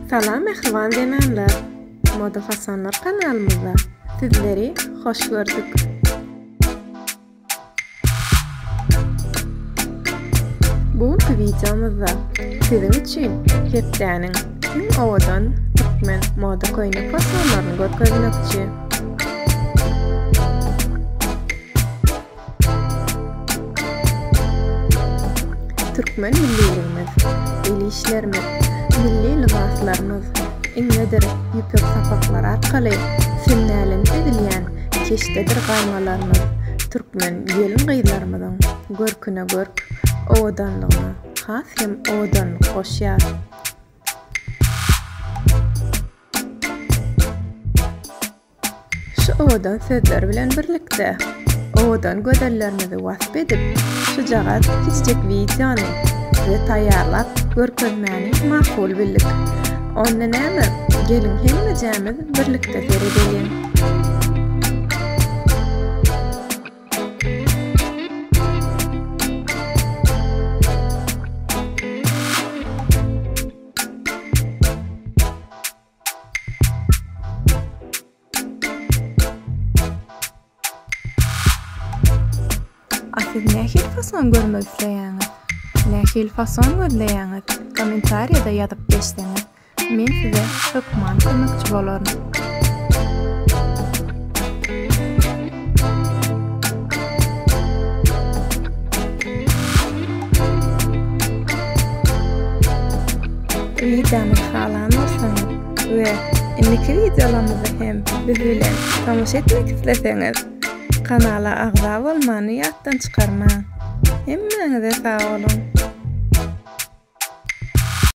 Salam mähriban zenanlar! Moda fasonlar kanalymyzda sizleri hoş gördük. Bu günki wideomyzda siziň üçin hepdäniň iň owadan türkmen moda köýnek fasonlaryny görkezmekçi. Türkmen milliligimiz, el işlerimiz, milli lybaslarymyz iňňedir ýüpek sapaklar arkaly sünnälenip edilýän keşdedir gaýmalarymyz türkmen gelin-gyzlarymyzyň görküne görk, owadanlygyna has hem owadanlyk goşýar. Şu owadan sözler bilen birlikde, owadan gözellerimizi wasp edip, şujagaz kiçijek wideony size taýýarlap görkezmäni makul bildik. Onda näme, geliň hemmejämiz birlikde seredeliň. A siz nähili fason görmek isleýäňiz? Nähili fason gözleýäňiz? Kommentariýada ýazyp geçseňiz, men size hökman kömekçi bolaryn. Wideomyzy halan bolsaňyz we indiki wideolarymyzda hem biz bilen tomaşa etmek isleseňiz kanala agza bolmany ýatdan çykarmaň. Hemmäňize sag boluň.